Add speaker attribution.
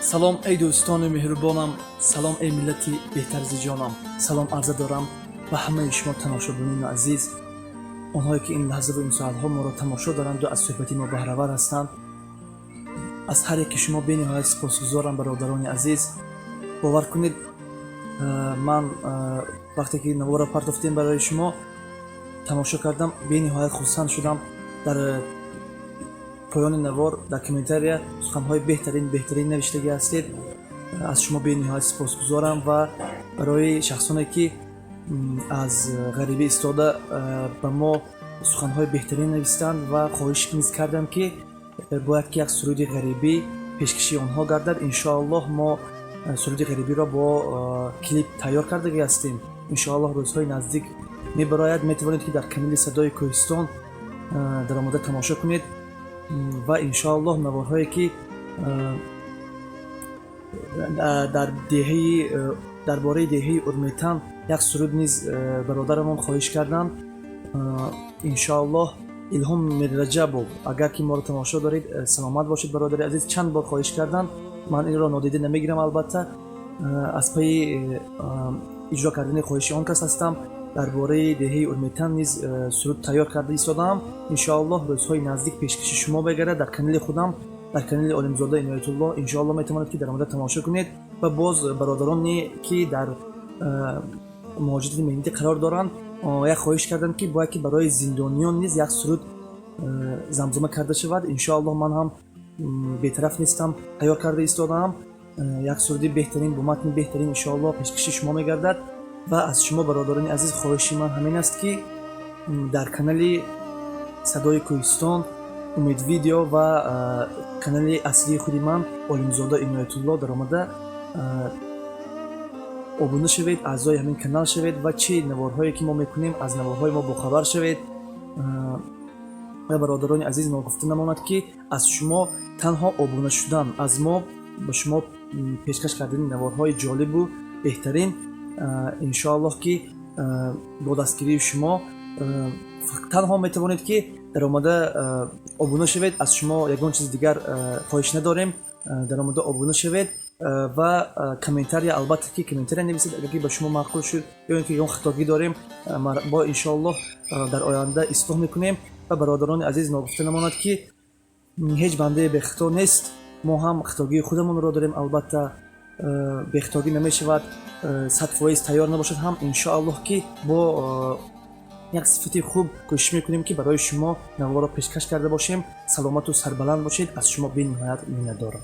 Speaker 1: Салом, эй дӯстони меҳрубонам, салом, эй миллати беҳтарзи ҷонам. Салом арза дорам ба ҳамаи шумо, тамошобинони азиз, онҳое ки ин лаҳзаву ин соатҳо моро тамошо доранду аз суҳбати мо баҳравар ҳастанд. Аз ҳар яке шумо бениҳоят сипосгузорам, бародарони азиз. Бовар кунед, ман вақте ки наворро партофтем барои шумо, тамошо кардам, бениҳоят хурсанд шудам. Дар поёни навор, дар комментария суханҳои беҳтарин, беҳтарин навиштагӣ ҳастед. Аз шумо бениҳоят сипосгузорам ва барои шахсоне ки аз ғарибӣ истода ба мо суханҳои беҳтарин навистанд ва хоҳиш низ кардам, ки бояд ки як суруди ғарибӣ пешкаши онҳо гардад. Иншоаллоҳ, мо суруди ғарибиро бо клип тайёр кардагӣ ҳастем. Иншоаллоҳ, рӯзҳои наздик мебарояд. Метавонед, ки дар канали «Садои Кӯҳистон» даромада тамошо кунед. Ва иншоаллоҳ, наворҳое ки дар деҳаи, дар бораи деҳаи Урметан як суруд низ бародарамон хоҳиш карданд. Иншоаллоҳ, Илҳом Мирраҷабов, агар ки моро тамошо доред, саломат бошед, бародари азиз. Чанд бор хоҳиш карданд, ман инро нодида намегирам. Албатта, аз пайи иҷро кардани хоҳиши он кас ҳастам. Дар бораи деҳаи Урметан низ суруд тайёр карда истодаам. Иншоаллоҳ, рӯзҳои наздик пешкаши шумо мегардад дар канали худам, дар канали Олимзода Иноятулло. Иншоаллоҳ, метавонед, ки даромада тамошо кунед. Ва боз бародароне ки дар муҳоҷирати меҳнатӣ қарор доранд, як хоҳиш карданд, ки бояд ки барои зиндониён низ як суруд замзума карда шавад. Иншоаллоҳ, ман ҳам бетараф нестам, тайёр карда истодаам як суруди беҳтарин бо матни беҳтарин. Иншоаллоҳ, пешкаши шумо мегардад. Ва аз шумо, бародарони азиз, хоҳиши ман ҳамин аст, ки дар канали «Садои Кӯҳистон», «Умед Видео» ва канали аслии худи ман, Олимзода Иноятулло, даромада обуна шавед, аъзои ҳамин канал шавед ва чӣ наворҳое ки мо мекунем, аз наворҳои мо бохабар шавед. Ва, бародарони азиз, ногуфта намонад, ки аз шумо танҳо обуна шудан, аз мо ба шумо пешкаш кардани наворҳои ҷолибу беҳтарин. Иншоаллоҳ, ки бо дастгирии шумо танҳо метавонед, ки даромада обуна шавед. Аз шумо ягон чизи дигар хоҳиш надорем. Даромада обуна шавед ва комментария, албатта ки комментария нависед, агар ки ба шумо маъқул шуд ё ин ки ягон хатогӣ дорем, бо иншоаллоҳ дар оянда ислоҳ мекунем. Ва, бародарони азиз, ногуфта намонад, ки ҳеҷ бандае бехато нест. Мо ҳам хатогии худамонро дорем. Албатта, бехатогӣ намешавад, 100% тайёр набошад ҳам, иншоаллоҳ, ки бо як сифати хуб кӯшиш мекунем, ки барои шумо наворро пешкаш карда бошем. Саломату сарбаланд бошед. Аз шумо бениҳоят миннатдорам.